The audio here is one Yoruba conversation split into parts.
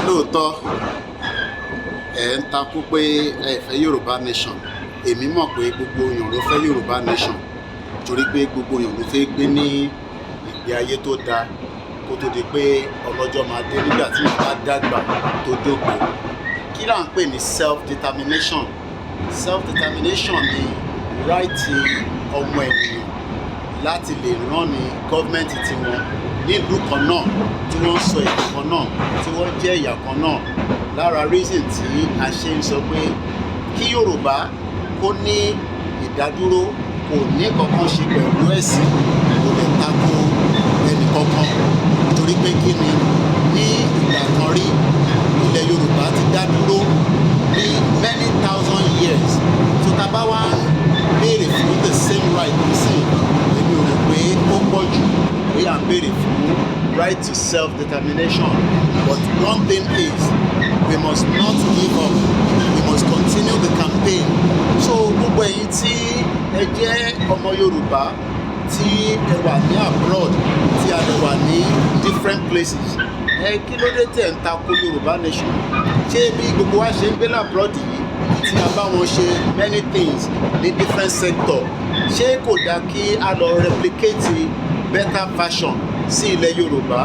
Lóòótọ́ ẹ̀ ń takú pé ẹ fẹ́ Yorùbá nation. Èmi mọ̀ pé gbogbo èèyàn ló fẹ́ Yorùbá nation, torí pé gbogbo èèyàn ló fẹ́ gbé ní ìgbé ayé tó dáa kó tó di pé ọlọ́jọ́ máa dé, nígbà tí ìyá bá dàgbà tó dógbò. Kí là ń pè ní self determination? Self determination ni right ọmọ ènìyàn láti lè rán ní gọ́ọ̀mẹ̀ntì tiwọn nílùú kan náà, tí wọ́n ń sọ èdè kan náà, tí wọ́n jẹ́ ẹ̀yà kan náà. Lára reason tí a ṣe ń sọ pé kí Yorùbá kó ní ìdádúró kò ní kankan ṣe pẹ̀lú ẹ̀sìn, kò lè tako ẹnì kankan, torí pé kí ni, ní ìgbà kan rí, ilẹ̀ Yorùbá ti dá dúró ní many thousand years. Tó ta bá wá ń béèrè fún the same right nísìn, èmi ò rò pé ó pọ̀ jù pé à ń béèrè fún right to self-determination. But one thing is, we must not give up, we must continue the campaign. So gbogbo ẹ̀yin tí ẹ jẹ́ ọmọ Yorùbá tí ẹ wà ní abroad, tí a lè wà ní different places, ẹ kí ló dé tẹ̀ ń tako Yorùbá nation? Ṣé bí gbogbo wa ṣe ń gbé l'abroad yìí, tí a bá wọn ṣe many things ní different sector, ṣé kò dáa kí a lọ replicate better version sí ilẹ̀ Yorùbá?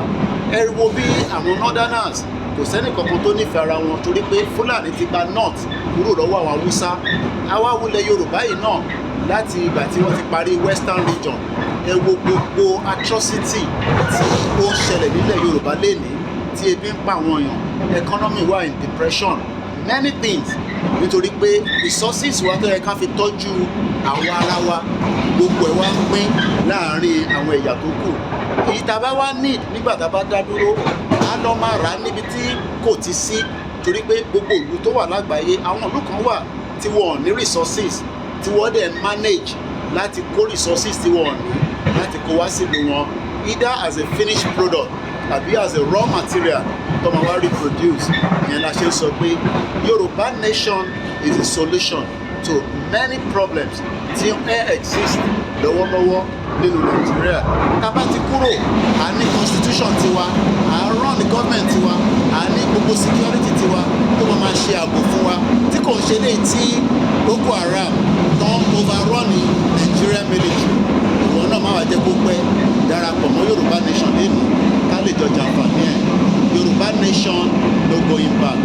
Ẹ wo bí àwọn northerners, kò sẹ́nì kankan tó nífẹ̀ẹ́ ara wọn, torí pé Fúlàní ti gba north kúrò lọ́wọ́ àwọn Haúsá. Àwa wulẹ̀ Yorùbá yìí náà, láti ìgbà tí wọ́n ti parí Western Region, ẹ wo gbogbo atrocity tí ó ń ṣẹlẹ̀ nílẹ̀ Yorùbá lénìí, tí ebi ń pa àwọn èèyàn, economy wà in depression, many things, nítorí pé resources wa tó yẹ ká fi tọ́jú àwọn ara wa, gbogbo ẹ̀ wá ń pín láàárín àwọn ẹ̀yà tó kù. Èyí tá a bá wá need nígbà tá a bá dá dúró, á lọ máa rà á níbi tí kò ti sí, torí pé gbogbo ìlú tó wà lágbàáyé, àwọn ìlú kan wà tí wọn ò ní resources, tí wọ́n dẹ̀ manage láti kó resources tí wọ́n ò ní láti kó wá sílùú wọn, either as a finished product tàbí as a raw material tó máa wá reproduce. Ìyẹn la ṣe ń sọ pé Yorùbá nation is a solution to many problems tí ń exist lọ́wọ́lọ́wọ́ nínú Nàìjíríà. Tá a bá ti kúrò, à ní constitution tiwa, à ń run the government tiwa, à ní gbogbo security tiwa tó máa máa ṣe ààbò fún wa, tí kò ń ṣe léyìí tí Boko Haram tó ń overrun ní Nigeria military. Ìwọ náà má wàá jẹ́ kó pẹ́, darapọ̀ mọ́ Yorùbá nation lẹ́nu, ká lè jọ jàǹfààní ẹ̀. Yorùbá nation, no going back.